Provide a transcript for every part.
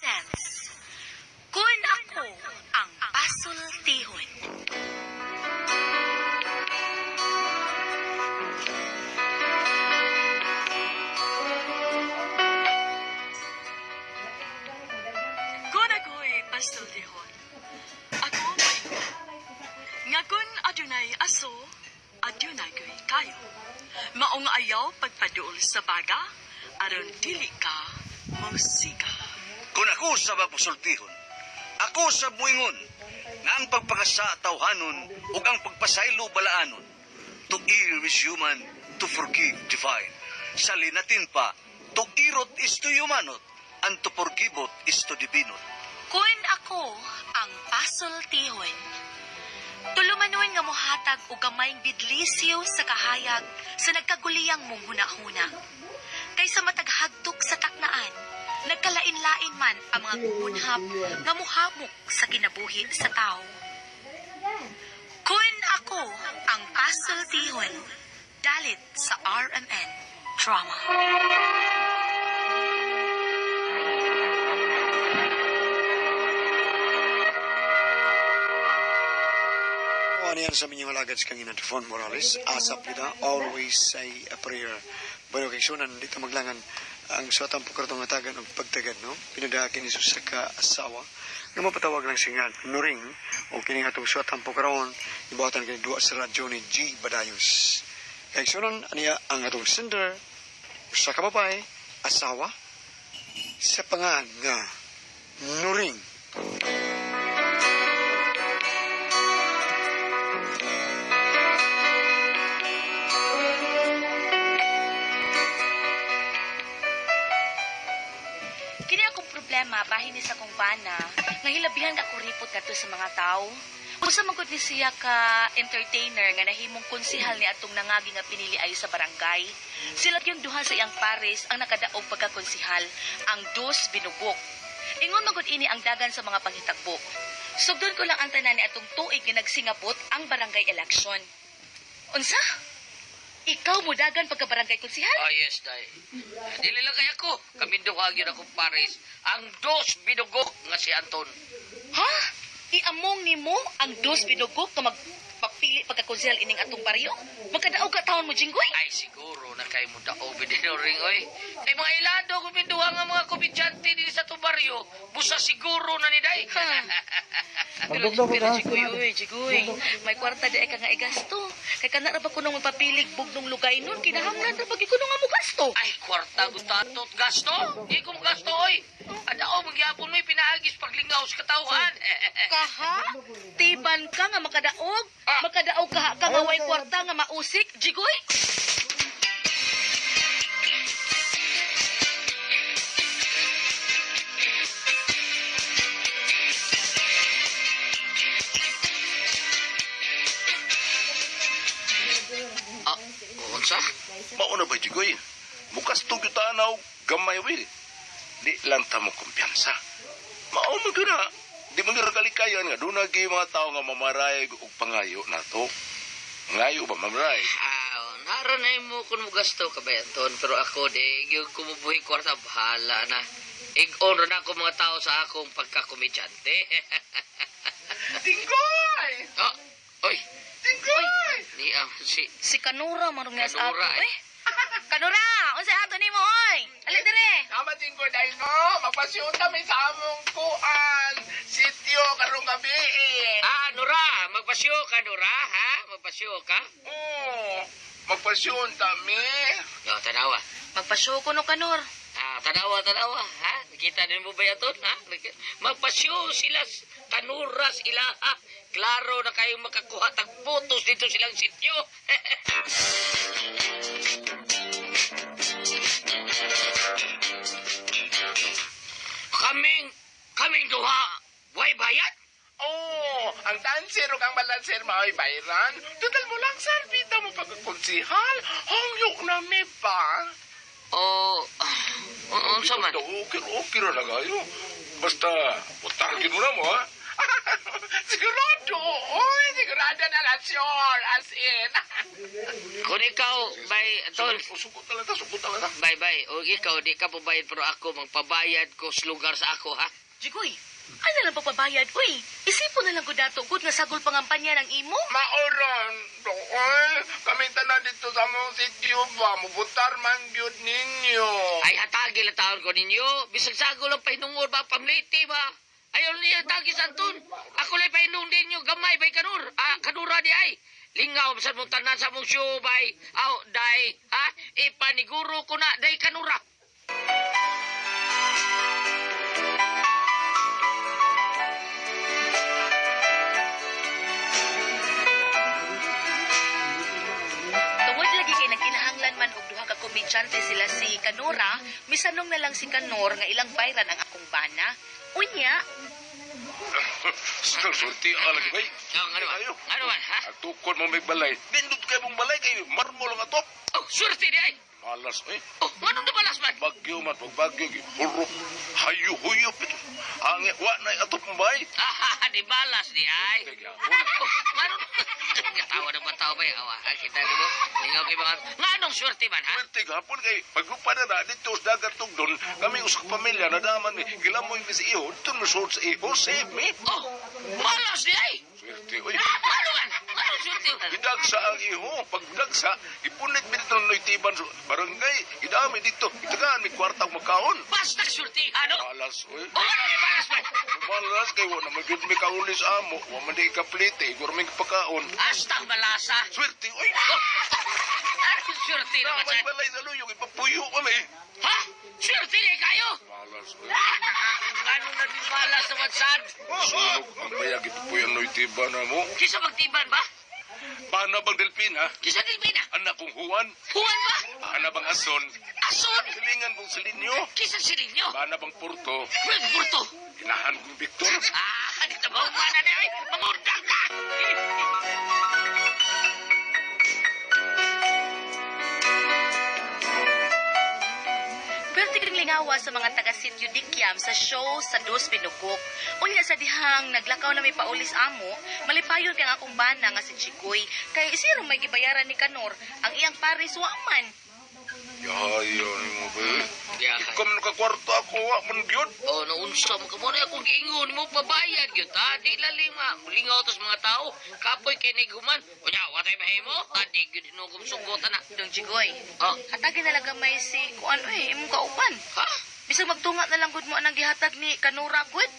Presents Kun Ako Ang Pasultihon. Kun ako'y pasultihon, ako maingon nga kun adunay aso, adunay ko'y kayo. Maong ayaw pagpaduol sa baga, aron dili ka mosika. Kung ako sa magpasultihon, ako sa buingon, nga ang pagpakasa tawhanon ug ang pagpasaylo balaanon. To err is human, to forgive divine. Sa linatin pa, to irot is to humanot, and to forgiveot is to divinot. Kun ako ang pasultihon, tulumanon nga mohatag og gamayng bidlisiw sa kahayag sa nagkaguliyang mong hunahuna. Kaysa matag hagtok sa taknaan, nagkalain-lain man ang mga kukunhap nga muhamok sa kinabuhi sa tao. Kun ako ang pasultihon, dalit sa RMN Drama. Ano yan sa minyong alagad sa kangina Fon Morales, asap kita, always say a prayer. Bueno, kay sunan, dito maglangan ang suwatang pukartong atagan og pagtagad, no? Pinadakin ni sa ka-asawa. Nga mapatawag lang siya nga, Nuring, o kining atong suwatang pukaroon, ibuhatan kini duwa sa radyo ni G. Badayos. Kay sunan, aniya ang atong sender, sa kababay, asawa, sa pangan nga Nuring. Kini akong problema bahin ni sa akong bana nga hilabihan ako ripot kadto sa mga tao. Usa man gud ni siya ka entertainer nga nahimong konsehal ni atong nangagi nga pinili ayo sa barangay. Sila yung duha sa iyang pares ang nakadaog pagkakonsehal, ang dos binugok. Ingon man gud ini ang dagan sa mga panghitagbo. Sugdon ko lang ang tanan ni atong tuig nga nagsingabot ang barangay election. Unsa? Ikaw mo dagan pagka barangay konsehal? Ah, yes, day. Dili lang kay ako. Kami duha gyud akong pares. Ang dos binugok nga si Anton. Ha? Iamong nimo ang dos binugok nga magpapili pagkakonsehal ining atong baryo? Magkadaog ka taon mo, Jinggoy? Ay, siguro na kay mo daog ring oy. Kay mga ilado kung duha nga mga komedyante dinhi sa atong baryo, busa siguro na ni day. Pero, pero Jigoy, uy, Jigoy, may kwarta di ay ka nga igasto. Kay kana ra ba kuno magpapilig bugnong lugay nun, kinahanglan ra ba gyud kuno nga mo gasto? Ay, kwarta gutatot gasto. Di ko mo gasto oy. Adao magyapon mo'y pinaagis paglingaw sa katawhan. Kaha? Tiban ka nga makadaog? Ah. Makadaog ka ka nga way kwarta nga mausik, Jigoy? Ah, unsa? Mauna ba, Jigoy? Mukas to gyud tanaw, gamay wi. Di lang ta mo kumpiyansa. Mao man gyud na. Di man gyud kalikayan nga doon nagi mga tao nga mamaray og pangayo nato. Ngayo ba mamaray? Ah, naranay mo kung mo gasto ka ba, Anton? Pero ako, di, yung kumubuhi kwarta, bahala na. Ig-on na ako mga tao sa akong pagkakomedyante. Tinggoy! Oh, oy, Tinggoy! ni ang si... Si Kanura man nga sa ato, Kanura, eh. eh. Kanura, unsa ato nimo oy? Ali dire. Tama, Tinggoy, dahil no, magpasyon kami sa among kuan, sityo karong gabi eh. Ah, Nora, magpasyo ka, Nora, ha? Magpasyo ka? Oo, magpasyon kami. Yo, tanawa. Magpasyo ko no Kanur. Ah, tanawa, tanawa, ha? Nakita din mo ba yan, Ton, ha? Magpasyo sila, kanuras ila, ha? Klaro na kayong makakuha tag botos dito silang sityo. Kaming, kaming duha, way bayad? Oo, ang dancer ug ang balancer mao'y bayran. Total mo lang, sir, bita mo pagkakonsihal. Hongyok na mi pa. O, unsa man? Okay, okay ra na kayo. Basta, butargin mo na mo, ha? Sigurado, oy, sigurado. Sigurado na lang, sure. As in. Kung ikaw, bay, tol, Sugot na lang ta, sugot na lang ta. bay, bay, o ikaw, di ka pabayad pero ako, magpabayad ko sa lugar sa ako, ha? Jigoy, ano lang pagpabayad? Uy, isipon na lang ko dato. Good nga sagol pangampanya ng imo. Maoron, doon. Kami tanan dito sa mong sityo ba? Mubutar man gyud ninyo. Ay, hatagi lang taon ko ninyo. Bisag sagol ang pahinungod ba, pamliti ba? Ayaw niya hatagi sa Anton. Ako lang pahinung ninyo, gamay bay kanur. Ah, kanura di ay. Lingaw, bisan mong tanan sa mong show, bay. Aw, day, ha? Ipaniguro ko na, day kanura. Tungod lagi kay nagkinahanglan man og duha ka komedyante sila si Kanora, misanong na lang si Kanor nga ilang bayran ang akong bana. Unya, Sulti ka lagi bay. Ang ano man? Ayo. Ano man, ha? Ang tukod mo may balay. Nindot kay mong balay kay marmol nga top. Oh, swerte di ay. Malas eh. Oh, anong nabalas man? Bagyo man pag bagyo hurok hayo huyo pito. Hangi wa na atop mong bay. Ah, di balas di ay. Oh, anong... Tawa ng bataw ba Awa, ha? Kita mo? Lingaw kay mga... Nga anong swerte man, ha? Swerte gapon kay paglupa na na dito sa dagat tugdon kami usa ka pamilya na daman mi gilamoy mi sa iho dito mi suot sa iho save me. Oh, malas di ay. Swerte oy. Ano man? Anong swerte man? Gidagsa ang iho. Pagdagsa, ipunit mi dito ng tiban sa barangay. Gidami dito. Itagaan mi kwarta og makaon. Basta swerte, ano? Malas oy. Oh, ano di balas man? Malas kay wa na magyud mi kauli sa amo. Wa man di kaplite, igor mi pagkaon. Hasta malasa. Swerte oy. Oh, anong swerte naman May sa... balay sa luyong ipapuyo kami. Ha? Swerte di kayo? Malas oy. Ano na di balas naman, sad? Sunog ang bayag ipapuyo ang noytiban na mo. Kisa magtiban ba? Paano bang Delpina? Kisa Dilbina? Anak kong Juan? Huwan ba? Ana bang Ason? Ason? Silingan kong silinyo? Kisa silinyo? Paano bang Porto? Well, burto. Inahan kong Victor? Ah, dito ba na na ay? Mangundang ka! Pwerte kang lingawa sa mga taga Sitio Dikyam sa show sa Dos Binukok. Unya sa dihang naglakaw na may paulis amo, malipayon kay ang akong bana nga si Chikoy. Kay isiro may gibayaran ni Kanor ang iyang pares wa man. Yayo ni mo ba? Yeah. Ikaw man kakwarto ako, wa man gyud. Oh, naunsa mo ka mo na akong giingon mo pabayad gyud ta. Di lalim nga. Mulingaw to sa mga tao. Kapoy kay niguman. Unya, watay mahimo. Ah, di gyud hinugom sugotan na. Dong Chikoy, Oh, hatagin na lang gamay si kuan eh, imong kauban. ha? Bisag magtunga na lang gud mo anang gihatag ni Kanora gud.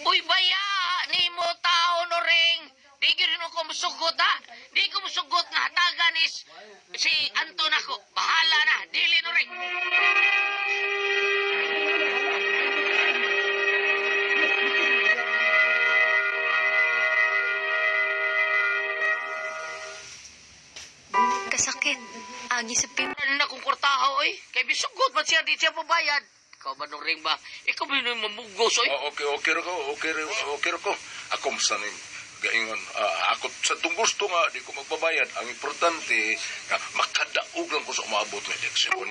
Uy, baya! Ni mo tao no ring! Di gyud hinugom sugot ha. Di ko musugot nga hatagan is si Anton ako. Bahala na. Dili no ring. Kasakit. Agi sa pim... Ano na kung kwartaho oy. Kay bisugot man siya di siya pabayad. Ikaw ba no ring ba? Ikaw ba yung mamugos oy? Oh, okay, okay ra ko, okay ra, okay ra ko. Ako masanin gaingon, ako sa tong gusto nga di ko magbabayad. Ang importante nga makadaog lang ko sa umaabot nga eleksyon.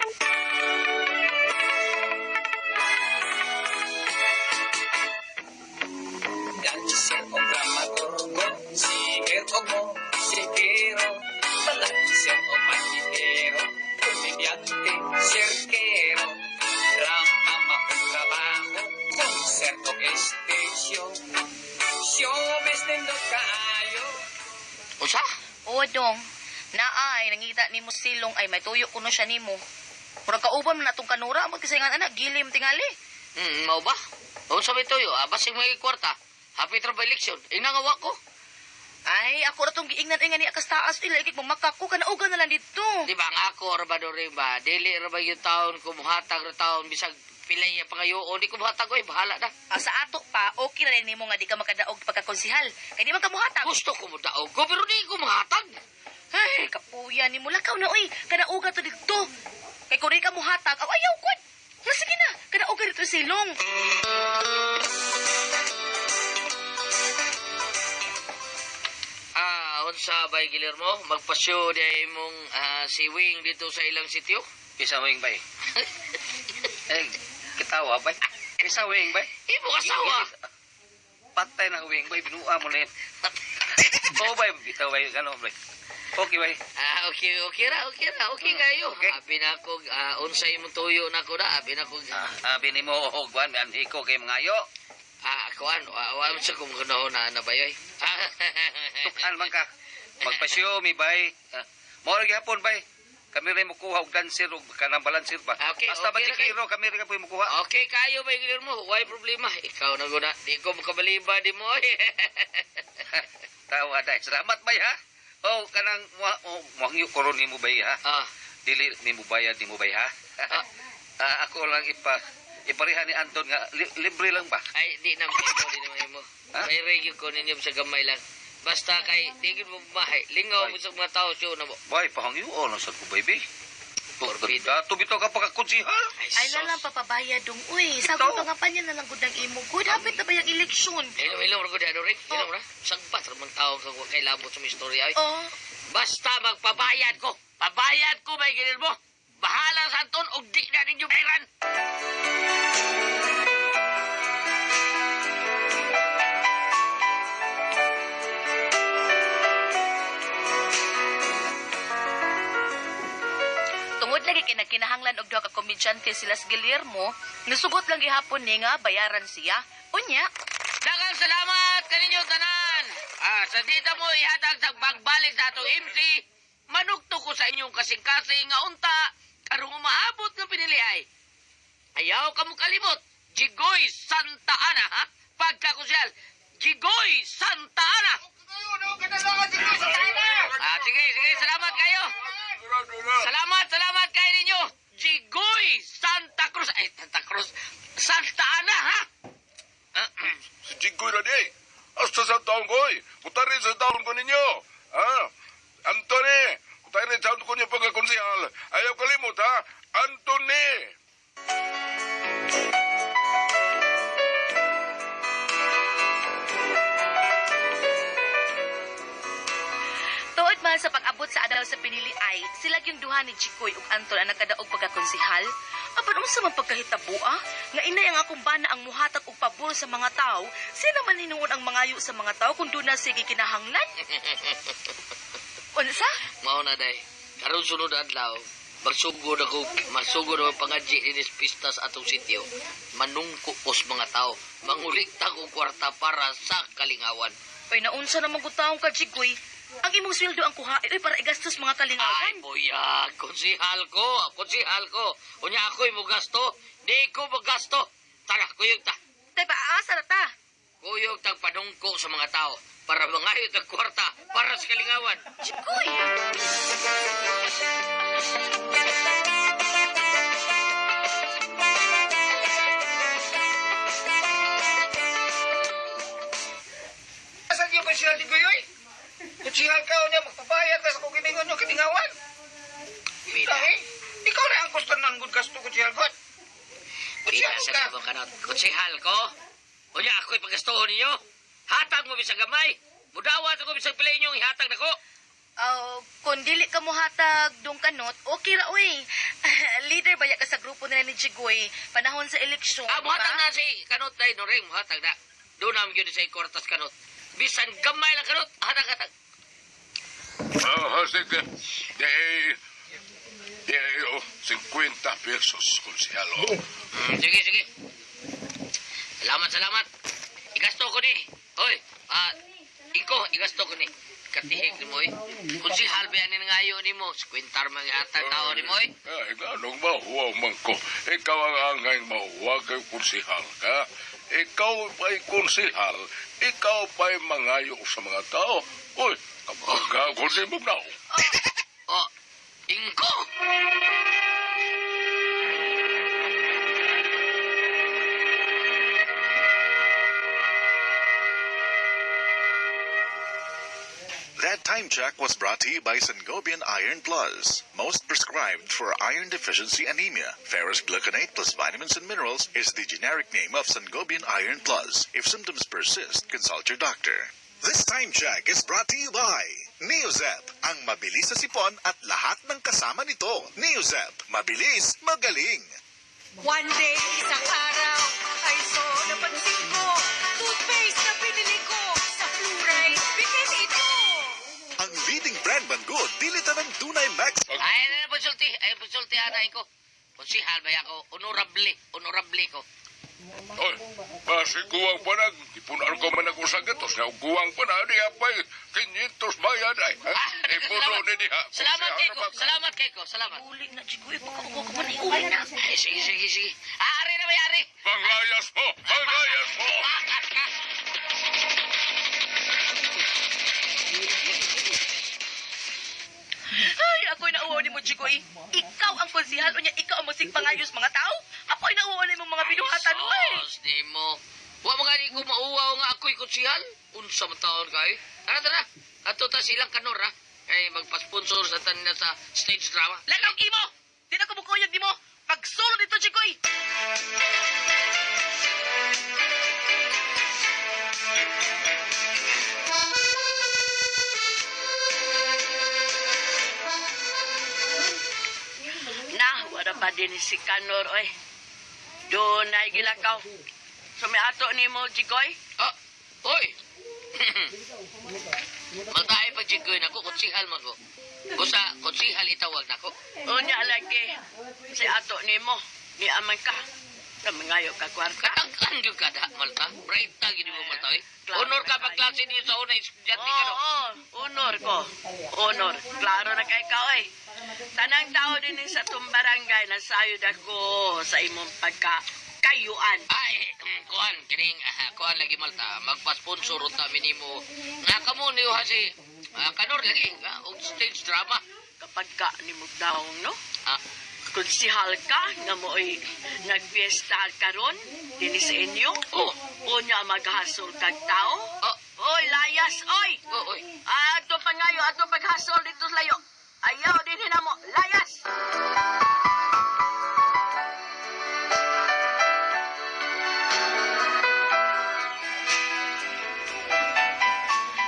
Dancer o dramaturgo, singer o musikero, balancer o patitero, komedyante, sirkero, drama maong trabaho, konserto stage showbiz nindot kaayo. Unsa? Oo, dong. Naay, nangita nimo silong ay may tuyo kuno siya nimo. Murag kauban man atong kanura mo kasi nga anak gilim tingali. Mao ba? Unsa may tuyo? Ah, basig may kwarta. Happy ra ba election? Inangawa ko. Ay, ako ra tong giingnan ay nga ni akas taas ila ikig mamakak ko kanaugan na lang dito. Di ba nga ako ra ba do rin ba? Dili ra ba yung taon ko muhatag ra taon bisag pilay ang pangayoon di ko muhatag oy bahala na. Ah, sa ato pa, okay ra rin nimo nga di ka makadaog pagkakonsihal. Kay di man ka muhatag. Gusto ko mo daog ko pero di ko muhatag. Ay, kapuya nimo lakaw na oy, kanauga to dito. Kay kung di ka muhatag, aw ayaw gud. Na sige na, kanauga dito silong. Ah, unsa bay Guillermo? Magpasyo di imong si Wing dito sa ilang sityo? Isa wing bay. Eh, kitawa bay. Isa wing bay. Imo asawa. Patay na wing bay, binuha mo na yun. Oo bay, bitaw bay, ano bay. Okay bay. Ah, okay, okay ra, okay ra, okay kayo. Okay. Abi na ko, unsay imong tuyo na ko na, abi na ko. Ah, abi nimo og kuan, anhi ko kay mangayo. Ah, kuan, wa wa sa kung kuno na na bayoy. Ah, Tukan man ka. Magpasyo mi bay. Ah, mao ra gihapon bay. Kami rin mukuha og dancer og kanang balancer ba. Ah, okay, Basta okay ra ba kiro kami rin kapoy mukuha. Okay kayo bay Guillermo, way problema. Ikaw na guna, di ko makabaliba di mo. Oy. Tawa dai. Salamat bay ha. Oh, kanang oh, muhangyo ko ron nimo bay ha. Ah, Dili nimo bayad nimo bay ha. Ah. Ah, ako lang ipareha ni Anton nga libre lang ba? Ay di na mo, di na mo. Ha? May regyo ko ninyo sa gamay lang. Basta kay di gid mo mahay. Lingaw Ay. mo sa mga tao siyo na mo. Bay, pahangyo oh, lang sad ko baby. Torpedo. Dato bitaw ka pagkakonsihal. Ay sus. na lang papabayad dong uy. Sagot Ikaw. pa nga pa niya na lang gud ang imo gud. Hapit na ba yung eleksyon? Ilong ilong ra ko di ano rin. Ilong ra. Sagpat ra man tao kag wa kay labot sa mga istorya. Oy. Oh, Basta magpabayad ko. Pabayad ko bay Guillermo. Bahala sa Anton og di na ninyo bayaran. Tungod lagi kay nagkinahanglan og duha ka komedyante sila sa Guillermo, nisugot lang gihapon ni nga bayaran siya. Unya, Daghang salamat kaninyo tanan. Ah, sa dita mo ihatag sa pagbalik sa atong MC, manugto ko sa inyong kasing-kasing nga unta karong umaabot ng pinili ay. Ayaw ka mo kalimot. Jigoy Santa Ana, ha? Pagkakusyal, Jigoy Santa Ana. Ah, sige, sige, salamat kayo. Salamat, salamat kayo ninyo. Jigoy Santa Cruz. Ay, Santa Cruz. Santa Ana, ha? Ah, Si Jinggoy na di. Hasta sa taon ko eh. Kutarin sa taon ko ninyo. Ha? Anthony! Kutarin sa taon ko ninyo pagkakonsihal. Ayaw kalimot ha? Anthony! Tuod man sa pag-abot sa adlaw sa pinili ay, sila yung duha ni Chikoy ug Anton ang nakadaog pagkakonsihal. Apan unsa man pagkahitabo ah, nga inay ang akong bana ang muhatag og pabor sa mga tao, sino man hinuon ang mangayo sa mga tao kung doon na sige kinahanglan? Unsa? Mao na day. Karon sunod adlaw, magsugod ako, magsugod ako pangadji dinis pista sa atong sitio. Manungko kos mga tao, mangulikta ko kwarta para sa kalingawan. Oy, naunsa naman ko taong ka, Chikoy. Ang imong sweldo ang kuha, oy, para igastos mga Ay, kalingawan. buyag, konsihal ko, konsihal ko. Unya ako'y mugasto, di ko magasto. Tara, kuyog ta. Tay, paasa na ta. Kuyog tag panungko sa mga tao para mangayot ang kwarta para sa kalingawan. Chikoy! Asan yung konsihal ni Guyoy? Konsihal ka o niya, magpabayad ka sa kung giningon yung kalingawan. Pila, Ay, ikaw na ang gusto ng good gasto, konsihal ko. pila Konsihal sa ka. nabang kanot. Konsihal ko? Unya ako'y pagastoon ninyo. Hatag mo bisag gamay. Mudawat ako bisag pila inyong ihatag nako. Oh, kung dili ka mohatag dong kanot, okay ra oy. Leader ba ya ka sa grupo nila ni Jigoy panahon sa eleksyon? Ah, muhatag ba? na si kanot dahil no ring, muhatag na. Doon namin yun sa kwartas kanot. Bisan gamay lang kanot, hatag hatag. Ah, sige. Di, di, oh, 50 pesos, konsihal. Oh. Sige, sige. Salamat, salamat. Igasto ko ni. Hoy, ah, iko, igasto ko ni. Katihik ni mo, eh. Konsihal ba yan ngayon ni mo? Kwintar mga hatag tao ni mo, eh. Ay, anong mahuwaw man ko? Ikaw ang angay mahuwa kay konsihal ka. Ikaw pa'y konsihal, ikaw pa'y mangayo sa mga tao. Uy, kapag ako ni mo na. Oh, ingko! That time check was brought to you by Sangobian Iron Plus, most prescribed for iron deficiency anemia. Ferrous gluconate plus vitamins and minerals is the generic name of Sangobian Iron Plus. If symptoms persist, consult your doctor. This time check is brought to you by Neozep, ang mabilis sa sipon at lahat ng kasama nito. Neozep, mabilis, magaling. One day, isang araw, ay so napansin ko, toothpaste na Dugo, dili tanan dunay max. Ay, na konsulti. Ay, konsulti ana ko. Konsihal ba ako? Honorable. Honorable ko. Oy, masiguang pa na. Ipunan ko man ako sa gatos. Nauguang pa na. Diha pa'y 500 bayad ay. Ha? Ah, Ipuno ni diha. Salamat Konsehal kay ko. na ba? Salamat kay ko. Salamat. Uli na, Jigoy. Pagkauwa ka man, uli na. Ay, sige, sige, sige. Ah, ari na may ari. Panglayas mo! Panglayas mo! Ay, ako'y nauwaw ni mo, Jigoy. Ikaw ang konsihal o niya, ikaw ang masigpangayos mga tao. Ako'y nauwaw ni mo mga binuhatan, oy. Sus, di mo. Wa mga di ko mauwaw nga ako'y konsihal. Unsa man taon kay. Tara, tara. Ato ta silang kanor, ha? Kay magpa-sponsor sa tanan sa stage drama. Lakaw imo! Di na ko mukuyog nimo. Pagsulo dito, Jigoy. Na, wala pa din si Kanor, oy. Doon ay gilakaw. Sumiato ni mo, Jigoy. Ah, oy. Magtahay pag jigoy nako, konsihal man ko. Busa, konsihal itawag nako. Unya lagi, si ato ni mo. Ni aman ka. Kamangayo ka kwarta. Katangkan gyud ka da, Malta. Bright ta gid mo Malta, oy. Klaro Honor ka na pagklase niyo sa una estudyante ka Oo, no. oo, honor ko. Honor. Klaro na kay ka, oy. Tanang tao din sa itong barangay, nasayod ako sa imong pagkakayuan. Ay, kuan kining kuan lagi Malta, magpa-sponsor unta minimo. Nga kamo niyo ha si kanor lagi og stage drama. Kapag ka ni mo daong, no? Ah, Konsihal ka, nga mo'y nagpiesta karon dinhi sa inyo. oh, Unya maghasol kag tao. oh, Oy, layas, oy! oh, oy. Ato pa ngayo, ato paghasol dito sa layo. Ayaw din mo, layas!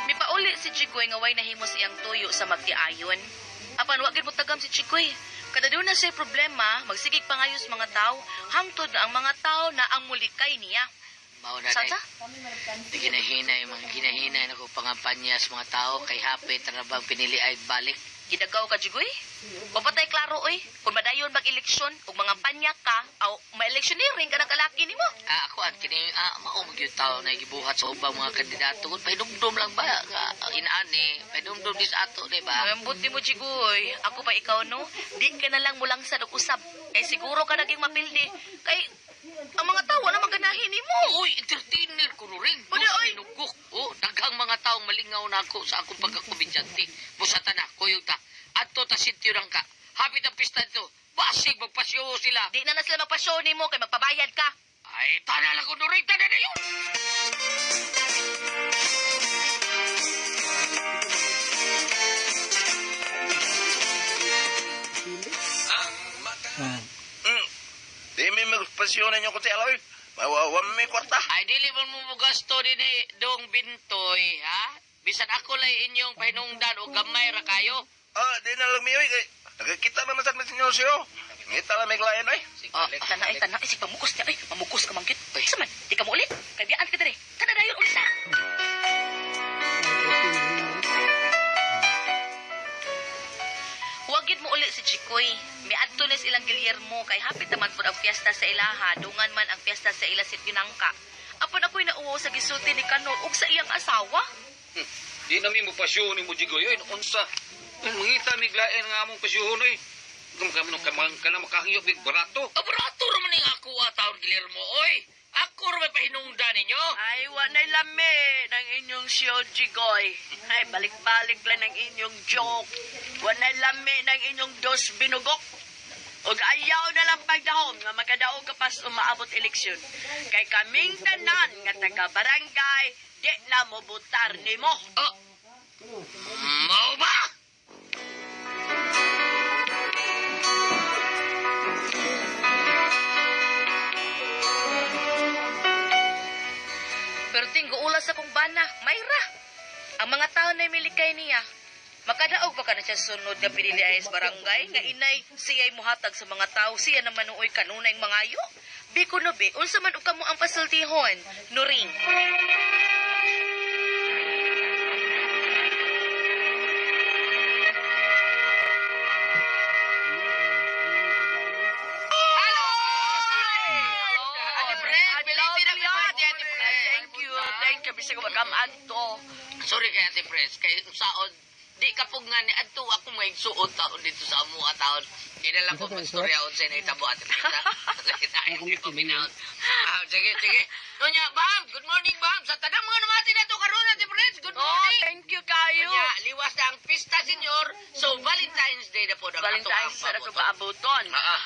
Mipauli si Chigoy nga way nahimo sa iyang tuyo sa magtiayon. Apan wa gid mo tagam si Chigoy. Kada doon na siya problema, magsigig pangayos mga tao, hangtod na ang mga tao na ang mulikay niya. Mao na Sa day. Di ginahinay, mga ginahinay na ko pangampanya sa mga tao kay hapit na bang pinili ay balik. Gidagaw ka, Jigoy. Papatay klaro, oy. Kung madayon mag-eleksyon, ug mga panya ka, aw ma-electioneering ka ng kalaki nimo. Ah, ako at kini mao magyud tao na gibuhat sa ubang mga kandidato kun pahinumdum lang ba nga inaani pahinumdum dis ato di ba? Ang buti mo, Jigoy. Ako pa ikaw, no? Di ka na lang mulang sa usab. Kay siguro ka naging mapildi. Kay, ang mga tao, wala maganahin nimo. Uy, entertainer ko rin. Uy, Dos oy. minugok. Oh, daghang mga taong malingaw na ako sa akong pagkakomedyante. Busata na, kuyog ta. Adto ta sityo lang ka. Hapit ang pista dito. Basig magpasyo sila. Di na na sila magpasyo nimo kay magpabayad ka. Ay, tana lang ko rin. Tana na yun. Di may magpasyonan yung konsehal, oy. Mawawa may kwarta. Ay, dili man mo gasto din eh, dong bintoy, ha? Bisan ako lay inyong pahinungdan o gamay ra kayo. Ah, di na lang mi, oy. Kay, Nagkita naman sa senyor siyo. Ngita lang may klayan, oy. Ah, Tana ay tana ay sig pamukos niya ay mamukos ka manggit. Sa man, di ka mo ulit. Kay biyaan ka dire. Tana dayon ulit na. Wag gid mo uli si Chikoy. Miadto na sa ilang Guillermo kay hapit naman pud ang fiesta sa ilaha, dungan man ang fiesta sa ila sa Pinangka. Apan ako'y nauwaw sa gisulti ni Kano ug sa iyang asawa. Di na mi mo pasyon ni mo Jigoy oy unsa. Mangita miglain nga among pasyon oy. Kung kami nung kamang ka na makahiyop big barato. Aburato raman ning ako taon Guillermo, oy. Ako ra may pahinungdan ninyo. Ay, wanay lami ng inyong show, Jigoy. Ay, balik-balik lang ng inyong joke. Wanay lami ng inyong dos binugok. Og ayaw na lang pagdahom nga makadaog ka pas umaabot eleksyon. Kay kaming tanan nga taga-barangay, di na mobutar nimo. Oh. Mao ba? Pero tinggo-ulas akong bana, Mayra. Ang mga tao na milikay niya. Makadaog ba ka na siya sunod nga pinili ay sa barangay? Nga inay, siya'y muhatag sa mga tao, siya naman uoy kanunay mangayo. Biko no be, unsa man og kamo ang pasultihon? Nuring. Sorry kay Ate Pres, kay saod di ka pug nga ni adto ako may suot taon dito sa amo taon. Di na lang ko magstorya unsay nahitabo, Ate Pres. Ha? Paminaon. Ah, sige, sige. Nunya, Bam, good morning, Bam. Sa tanang mga namati na to karon, Ate Pres, good Oh, morning. thank you kayo. Unya, liwas na ang pista, senyor. So, Valentine's Day na po ang Valentine's ato sa ang ako paabuton. Ah, ah.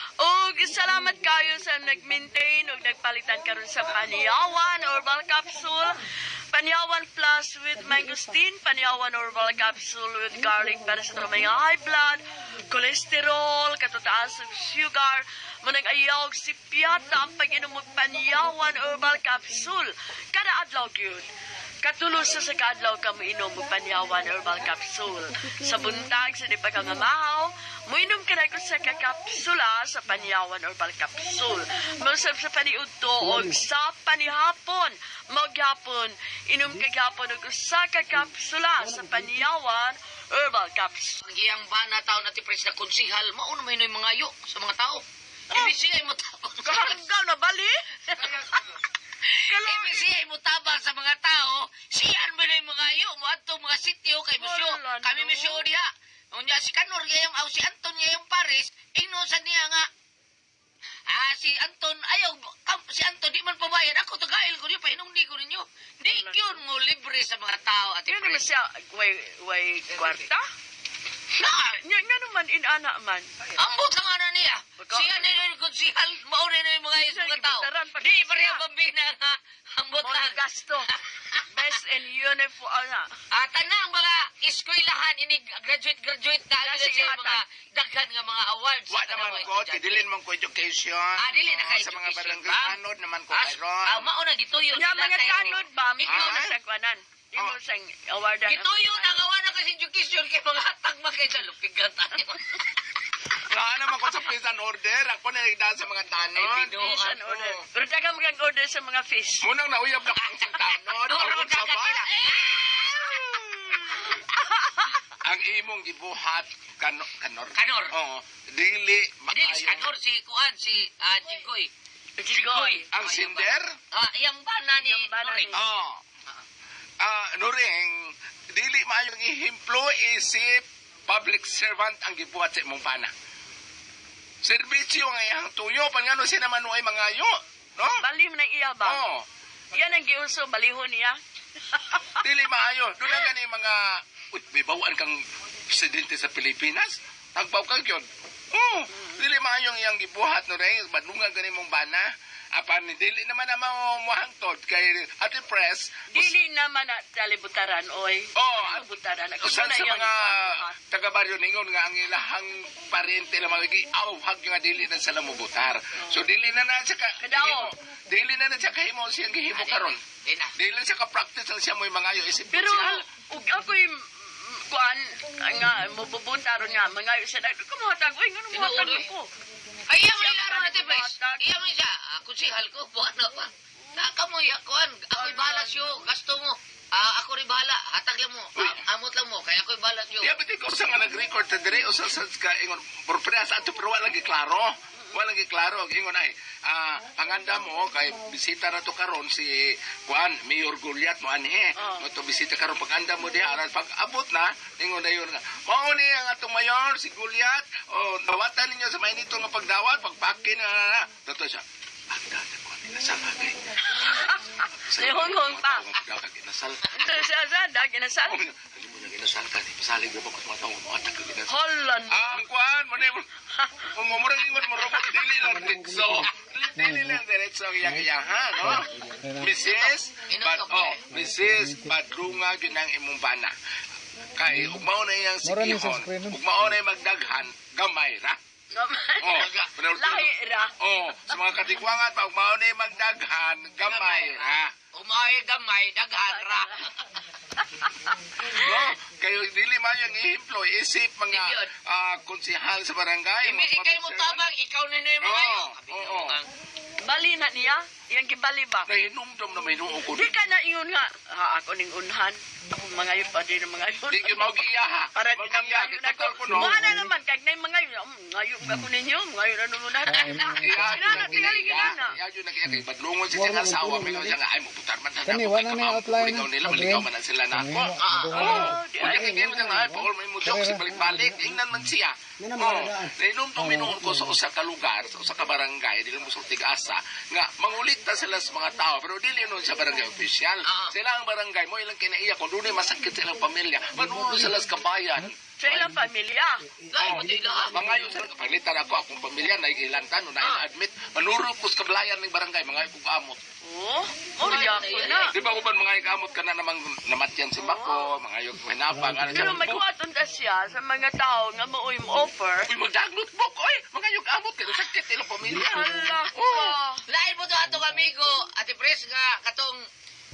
Ug salamat kayo sa nag-maintain ug nagpalitan karon sa Paniyawan Herbal Capsule. Paniyawan Plus with mangosteen, Paniyawan Herbal Capsule with garlic para sa mga high blood, cholesterol, katutaas ug sugar. Manang ayaw og sipyata ang pag-inom og Paniyawan Herbal Capsule. Kada adlaw gyud. Katulo sa kaadlaw ka moinom og Panyawan Herbal Capsule. Sa buntag sa di pa ka nga mahaw, moinom ka na sa kakapsula sa Panyawan Herbal Capsule. Mausab sa paniudto og sa panihapon, maghapon, inom ka gyapon og usa ka kapsula sa Panyawan Herbal Capsule. Ang iyang bana taon, Ate Pres, na konsihal, mauna may mga yo sa mga tao. Ibig siya ay motabang sa Kahanggaw na bali. Ibig siya ay motabang sa mga tao, siyan mo na yung mga yo, mo adto mga sityo kay Musyo. Wala, Kami no. Musyo diha. Unya si Kanor ngayong aw si Anton ngayong Paris, ingnon sa niya nga si Anton ayaw si Anton di man pabayad ako tagail ko niyo pahinungdi ko ninyo. Di gyud mo libre sa mga tao, Ate Yun naman Pres. siya, way kwarta? Na, Nga, nga naman, inana man. ambot ang ana niya. Siya na yung konsihal, mauna na yung mga iyo sa mga tao. Gibutaran pa Di siya. pareha bambina nga. Ambot Mo lang. gasto. Best in uniform. Ana. At tanang mga eskwelahan ini graduate graduate na Nasa sila ihatag. mga daghan nga mga awards. Wa Sa naman tanang mga ko, estudyante. kay dilin man ko education. Ah, dili na kay Oo, sa mga education barangay ba? tanod naman ko Ah, karon. mauna gituyo Nya sila mga kay- tanod ba, Ikaw ikaw na Ah? sa kuanan. Di mo Oh. sang awardan. Gituyo na nga wala kasi education kay mga hatag man kay sa lupigan tayo. Nga naman ko sa peace and order, ako na nagdaan sa mga tanod. Ay, binuhat. Fish and order. Pero daghang mga order sa mga fish. Munang nauyab na kong sa tanod, Duro ang ka sa ba? sila. Ang imong gibuhat kanor. Kanor. Oo, dili Dili si maayo. Kanor si Kuan si Jigoy. Jigoy. Ang sinder? Ah, iyang bana ni Iyang bana Noring. ni- Oo. Nuring, dili maayong ehemplo isip public servant ang gibuhat sa imong bana. Serbisyo ang iyang tuyo, pangano siya naman ay mangayo, no? Bali mo ng iya ba? Oo. Yan ang giuso, balihon niya. Dili maayo. Doon na gani mga uy, may bawaan kang presidente sa Pilipinas. Tagbaw kang yun. Oo, dili maayo ang iyang gibuhat no rin. Badlungan gani mong bana. Apan dili naman ang mga muhangtod kay Ate Press. Dili naman na talibutaran, oy. Oo, Talibutaran. Ako Usan na sa iyang mga gibuhat. taga-baryo ningon nga ang ilahang parente lang mga giawhag nga dili na sila mobutar. So dili na na siya ka Kadao. himo- dili na na siya kahimo siyang gihimo karon. Di na. Dili na siya ka-practice ang siya mo'y mangayo isip Pero, siya. ug ako'y kuan, nga, mabubuta ron nga, mga sa dag, kumuhatag, uy, nga muhatag Tinuod, oy. ako. Ay, iyang may laro na Pres. Iyang may siya. Ah, konsihal ko, buwan na pa. Naka mo, ya, kuan. Ako'y bahala siyo. Gasto mo. Ah, ako rin bahala. Hatag lang mo. Ah, amot lang mo. Kaya ako'y bahala siyo. Yeah, but ikaw sa nga nag-record ta dire usa sa ka ingon por sa ato pero wala gi klaro. Wala gi klaro ingon ay panganda mo kay bisita na to karon si Juan Mayor Goliat mo anhi. Oh. Mo to bisita karon paganda mo diha aran pag abot na ingon dayon nga. Mao ni ang atong mayor si Goliat. O dawatan ninyo sa mainito nga pagdawat pagpaki na na. Na. Totoo siya. Agda ko inasal kay. Nihunghong pa. Inasal. Sa sa dag inasal. Oh, alam mo nang inasal ka, di pasalig na ba ko sa mga tao, mga taga inasal. Holland. Ang kuan mo ni murag ingon mo robot dili lang diretso. Dili lang diretso ang iyang iyahan, no? Mrs. Bad, oh, Mrs. Badlunga gyud ang imong bana. Kay ug mao na iyang Mura ni sa sikihon, screen, no? ug mao na iyang magdaghan, gamay ra. Oh, Lahi ra. Oh, sa mga katigwangan pa ug mao na iyang magdaghan, gamay ra. Umay gamay, daghan ra. No, kayo dili man yung ehemplo isip mga Di yun. konsehal sa barangay. Imbis mga ikay mo public servant. tabang, ikaw na na yung mga Oo, yo. oo. Bali na niya. Iyang gibali ba? Nahinumdum na may noo ko. Di ka na ingon nga, ha, ako ning unhan. Ako mga yun pa din ang mga yun. Di gyud mao giiya ha. Para di na Mao giiya, mga yun ako. total ko no. Mga na naman, kag na mga yun. Ngayon ako ninyo, ngayon ano muna. Iya, Ginana, tingali ginana. Iya, yun nag kay badlongon siya sa asawa, may siya nga ay mobutar man sa Kani, ako, wala na kay yung outline, Ikaw nila Adrian. malikaw man na sila na ako. Kani, Oo. di Unya ay. kay mo nga ay Paul may mo joke si balik-balik ingnan man siya. Oh, nainom minuon ko sa usa ka lugar, sa usa ka barangay, dili mo sultig asa nga mangulita sila sa mga tao pero dili nun sa barangay official. Sila ang barangay mo ilang kinaiya kung dunay masakit sa ilang pamilya, manuno sila sa kabayan. Sa ilang pamilya. Lain mo tila. Mangayo sila kapanglitan ako akong pamilya na igilantan no na admit manuro ko sa kablayan ng barangay mga kog amot. Oh, oh, ako na. Di ba uban mga amot ka na namang namatyan si Bako, mga yung hinapang ano Pero maghuwaton ta siya sa mga tao nga maoy mo offer. Uy, magdagnot bok, oy! Mga yung amot, kaya sakit ilang pamilya. Hala ka. Lain mo to atong amigo, Ate Pres, nga katong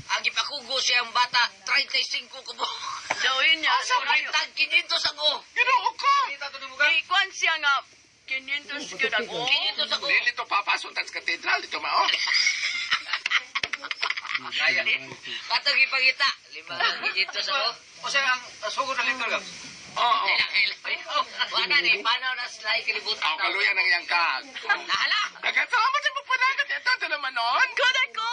ang gipakugo siya ang bata, 35 ko mo. Dawin niya. Asa mo tag 500 ako. Ginoo ko! Di kwan siya nga, 500 gyud ako. 500 ako. Dili to papasuntan sa katedral, dito mao. Kaya. Katong gipangita, 500 ako. O siya ang sugod na lingkod ka. Oo. Wala ni panaw na slide kalibutan. Ako kaluyan ang iyang kag. Nahala. Nagkasalamat sa pagpanagat. Ito, ito naman noon. Good ako.